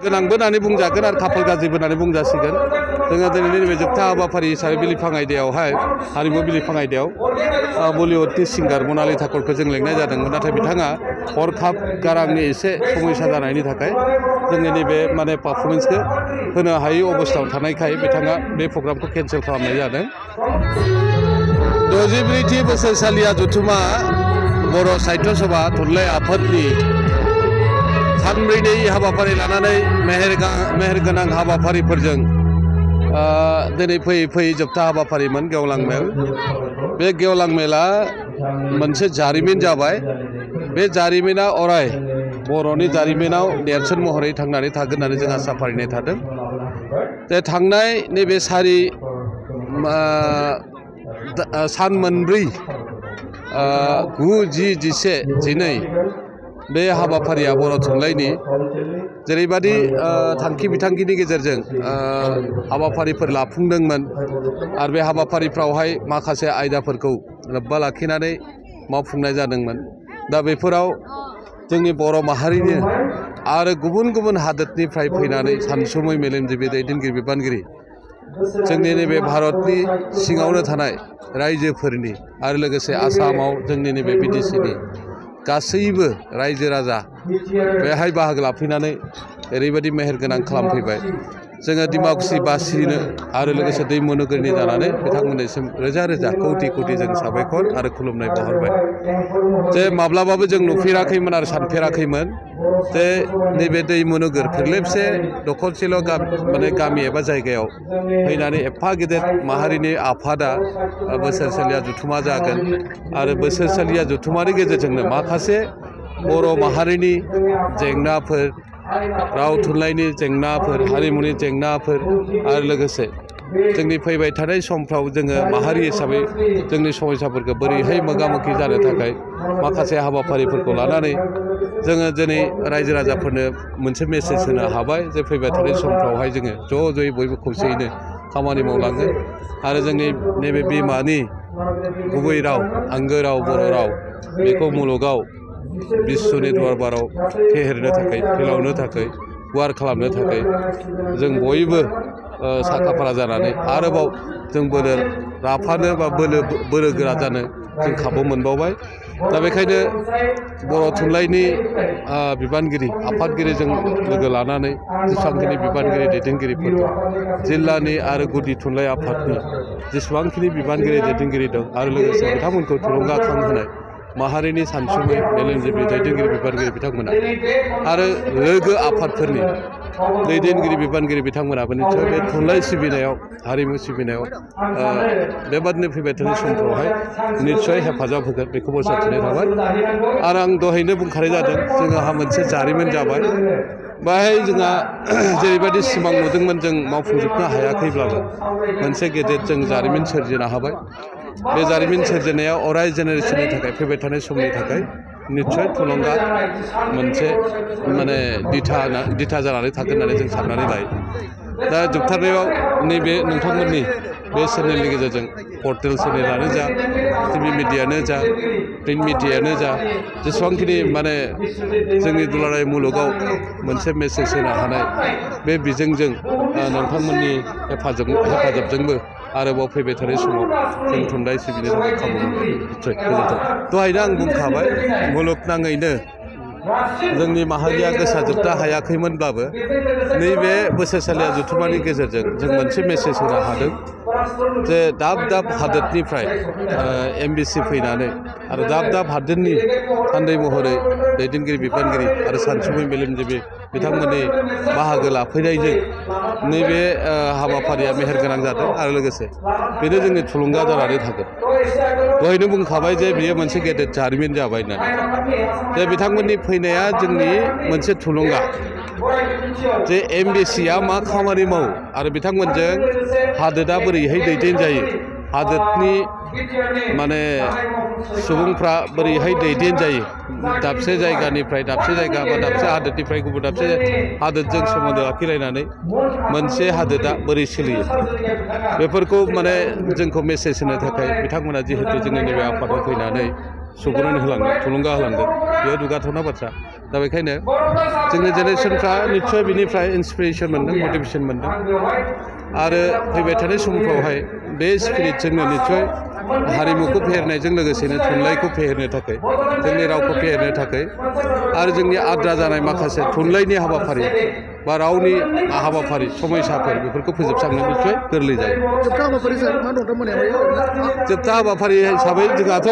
गोनांबो होननानै बुंजागोन आरो खाफाल गाज्रिबो होननानै बुंजासिगोन। जोङो दिनैनि नैबे जोबथा हाबाफारि हिसाबै बिलिफां आयदायावहाय हारिमु बिलिफां आयदायाव बलिउडनि सिंगार मनालि ठाकुरखौ जों लेंनाय जादोंमोन। नाथाय बिथाङा हरखाब गारांनि एसे समयसा जानायनि थाखाय जोंनि नैबे माने पारफरमेन्सखौ होनो हायै अबस्थायाव थानायखाय बिथाङा बे प्रग्रामखौ केनसेल खालामनाय जादों। 64थि बोसोरसालिया जथुमा बर' साहित्य सभा थुनलाइ आफादनि सानब्रैनि हाबाफारि लानानै मेहेरगोनां हाबाफारिफोरजों दिनै फैयै फैयै जोबथा हाबाफारिमोन गेवलां मेल। बे गेवलां मेला मोनसे जारिमिन जाबाय। बे जारिमिना अराय बर'नि जारिमिनाव नेरसोन महरै थांनानै थागोन होननानै जों आसा फारिनाय थादों। जे थांनाय नैबे सान मोनब्रै 9, 10, 11, 12 बे हाबाफारिया बर' थुनलाइनि जेरैबादि थांखि बिथांखिनि गेजेरजों हाबाफारिफोर लाफुंदोंमोन आरो बे हाबाफारिफ्रावहाय माखासे आयदाफोरखौ लोब्बा लाखिनानै मावफुंनाय जादोंमोन। दा बेफोराव जोंनि बर' माहारिनि आरो गुबुन गुबुन हादोरनिफ्राय फैनानै सानसुमै मेलेमजिबि दैदेनगिरि बिबानगिरि जोंनि नैबे भारतनि सिङावनो थानाय रायजोफोरनि आरो लोगोसे आसामाव जोंनि नैबे बिटिसिनि गासैबो रायजो राजा बेहाय बाहागो लाफैनानै ओरैबायदि मेहेरगोनां खालामफैबाय। जोङो डिमाकुसि बासिनो आरो लोगोसे दैमु नोगोरनि जानानै बिथांमोननिसिम रोजा रोजा कौटि कौटि जों साबायखर आरो खुलुमनाय बावहरबाय। जे माब्लाबाबो जों नुफेराखैमोन आरो सानफेराखैमोन जे नैबे दैमु नोगोर फेरलेबसे दखरसेल' माने गामि एबा जायगायाव फैनानै एफा गेदेर माहारिनि आफादा बोसोरसालिया जथुमा जागोन आरो बोसोरसालिया जथुमानि गेजेरजोंनो माखासे बर' माहारिनि जेंनाफोर, राव थुनलाइनि जेंनाफोर, हारिमुनि जेंनाफोर आरो लोगोसे जोंनि फैबाय थानाय समफ्राव जोङो माहारि हिसाबै जोंनि समस्याफोरखौ बोरैहाय मोगा मोगि जानो थाखाय माखासे हाबाफारिफोरखौ लानानै जोङो दिनै रायजो राजाफोरनो मोनसे मेसेज होनो हाबाय जे फैबाय थानाय समफ्रावहाय जोङो ज' ज'यै बयबो खौसेयैनो खामानि मावलांगोन आरो जोंनि नैबे बिमानि गुबै राव, आंगो राव बर' राव बेखौ मुलुगाव बिश्वनि दरबाराव फेहेरनो थाखाय, फैलावनो थाखाय, गुवार खालामनो थाखाय जों बयबो साखाफारा जानानै आरोबाव जों राफानो बा बोलो गोरा जानो जों खाबु मोनबावबाय। दा बेखायनो बर' थुनलाइनि बिबानगिरि आफादगिरिजों लोगो लानानै जेसेबांखिनि बिबानगिरि दैदेनगिरिफोर दं, जिल्लानि आरो गुदि थुनलाइ आफादनि जेसेबांखिनि बिबानगिरि दैदेनगिरि दं आरो लोगोसे बिथांमोनखौ थुलुंगाखांहोनाय माहारिनि सानसुमै मेलेमजिबि दैदेनगिरि बिबानगिरि बिथांमोना आरो लोगो आफादफोरनि दैदेनगिरि बिबानगिरि बिथांमोनाबो निस्सय बे थुनलाइ सिबिनायाव, हारिमु सिबिनायाव बेबादिनो फैबाय थानाय समफ्रावहाय निस्सय हेफाजाब होगोन बेखौ आसा थिनाय थाबाय। आरो आं दहायनो बुंखानाय जादों जोंहा मोनसे जारिमिन जाबाय। बाहाय जोंहा जेरैबायदि सिमां नुदोंमोन जों मावफुंजोबनो हायाखैब्लाबो मोनसे गेदेर जों जारिमिन सोरजिनो हाबाय। बे जारिमिन सोरजिनाया अराय जेनेरेसननि थाखाय, फैबाय थानाय समनि थाखाय निस्सय थुलुंगा मोनसे माने दिथा जानानै थागोन होननानै जों साननानै लायो। दा जोबथारनायाव नैबे नोंथांमोननि बे चेनेलनि गेजेरजों पर्टेल चेनेलानो जा, टिभि मिडियानो जा, प्रिन्ट मिडियानो जा, जेसेबांखिनि माने जोंनि दुलाराय मुलुगाव मोनसे मेसेज होनो हानाय बे बिजोंजों नोंथांमोननि हेफाजाबजोंबो आरोबाव फैबाय थानाय समाव जों थुनलाइ सिबिनो थाखाय खाबु मोनगोन। निस्सय गोजोन्थों। दहायनो आं बुंखाबाय मुलुगनाङैनो जोंनि माहारिया गोसारजोबनो हायाखैमोनब्लाबो नैबे बोसोरसालिया जथुमानि गेजेरजों जों मोनसे मेसेज होनो हादों जे दाब दाब हादोरनिफ्राय एमबिसि फैनानै आरो दाब दाब हादोरनि थान्दै महरै दैदेनगिरि बिबानगिरि आरो सानसुमै मेलेमजिबि बिथांमोननि बाहागो लाफैनायजों नैबे हाबाफारिया मेहेरगोनां जादों आरो लोगोसे बेनो जोंनि थुलुंगा जानानै थागोन। दहायनो बुंखाबाय जे बियो मोनसे गेदेर जारिमिन जाबाय होननानै। जे बिथांमोननि फैनाया जोंनि मोनसे थुलुंगा जे एमबिसिया मा खामानि मावो आरो बिथांमोनजों हादोरा बोरैहाय दैदेनजायो, हादोरनि माने सुबुंफ्रा बोरैहाय दैदेनजायो, दाबसे जायगानिफ्राय दाबसे जायगा बा दाबसे हादोरनिफ्राय गुबुन दाबसे हादोरजों सोमोन्दो लाखिलायनानै मोनसे हादोरा बोरै सोलियो बेफोरखौ माने जोंखौ मेसेज होनो थाखाय बिथांमोना जिहेतु जोंनि नैबे आफादाव फैनानै सुबुरुन होलांदों थुलुंगा होलांदों बेयो दुगाथावना बाथ्रा दा बेखायनो जोंनि जेनेरेसनफ्रा निस्सय बिनिफ्राय इन्सपिरेसन मोन्दों मटिभेसन मोन्दों आरो फैबाय थानाय समफ्रावहाय बे स्पिरिटजोंनो निस्सय हारिमुखौ फेहेरनायजों लोगोसेनो थुनलाइखौ फेहेरनो थाखाय जोंनि रावखौ फेहेरनो थाखाय आरो जोंनि आद्रा जानाय माखासे थुनलाइनि हाबाफारि बा रावनि हाबाफारि समयसाफोर बेफोरखौ फोजोबस्रांनो निस्सय गोरलै जायो जोबथा हाबाफारि हिसाबै जोंहाथ'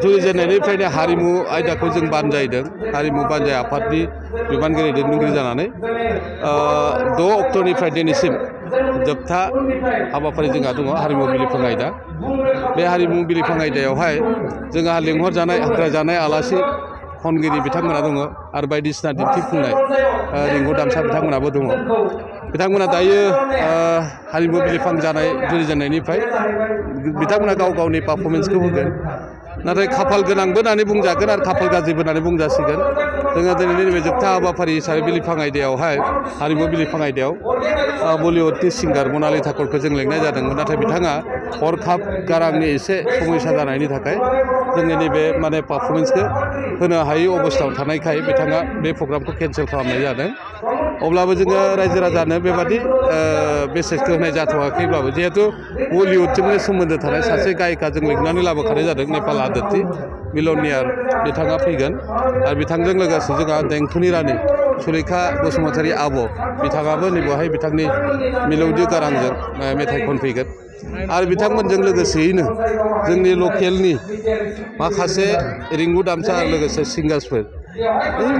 जुरिजेननायनिफ्रायनो हारिमु आयदाखौ जों बानजायदों हारिमु बानजाय आफादनि बिबानगिरि दैदेनगिरि जानानै 6 अक्ट'निफ्राय दिनैसिम जोबथा हाबाफारि जोंहा दङ हारिमु बिलिफां आयदा बे हारिमु बिलिफां आयदायावहाय जोंहा लेंहरजानाय हांख्रायजानाय आलासि खनगिरि बिथांमोना दङ आरो बायदिसिना दिन्थिफुंनाय रिंगु दामसा बिथांमोनाबो दङ बिथांमोना दायो हारिमु बिलिफां जानाय जुरिजेननायनिफ्राय बिथांमोना गाव गावनि पारफरमेन्सखौ होगोन नाथाय खाफाल गोनांबो होननानै बुंजागोन आरो खाफाल गाज्रिबो होननानै बुंजासिगोन जोङो दिनैनि नैबे जोबथा हाबाफारि हिसाबै बिलिफां आयदायावहाय हारिमु बिलिफां आयदायाव बलिउडनि सिंगार मनालि ठाकुरखौ जों लेंनाय जादोंमोन नाथाय बिथाङा हरखाब गारांनि एसे समयसा जानायनि थाखाय जोंनि नैबे माने पारफरमेन्सखौ होनो हायै अबस्थायाव थानायखाय बिथाङा बे प्रग्रामखौ केन्सेल खालामनाय जादों अब्लाबो जोङो रायजो राजानो बेबादि मेसेजखौ होनाय जाथ'वाखैब्लाबो जिहेतु बलिउडजोंनो सोमोन्दो थानाय सासे गायिका जों लिंनानै लाबोखानाय जादों नेपाल हादोरनि मिलनियार बिथाङा फैगोन आरो बिथांजों लोगोसे जोंहा देंखोनि रानि सुलेखा बसुमतारी आब' बिथाङाबो नैबेवहाय बिथांनि मिलौदो गारांजों मेथाइ खनफैगोन आरो बिथांमोनजों लोगोसेयैनो जोंनि लकेलनि माखासे रिंगु दामसा आरो लोगोसे सिंगार्सफोर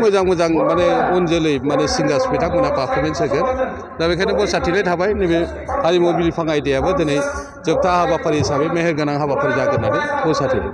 मोजां मोजां माने उन जोलै माने सिंगार्स बिथांमोना पारफरमेन्स होगोन दा बेखायनो बसाथिनाय थाबाय नैबे हारिमु बिलिफां आयदायाबो दिनै जोबथा हाबाफारि हिसाबै मेहेरगोनां हाबाफारि जागोन होननानै बसाथिदों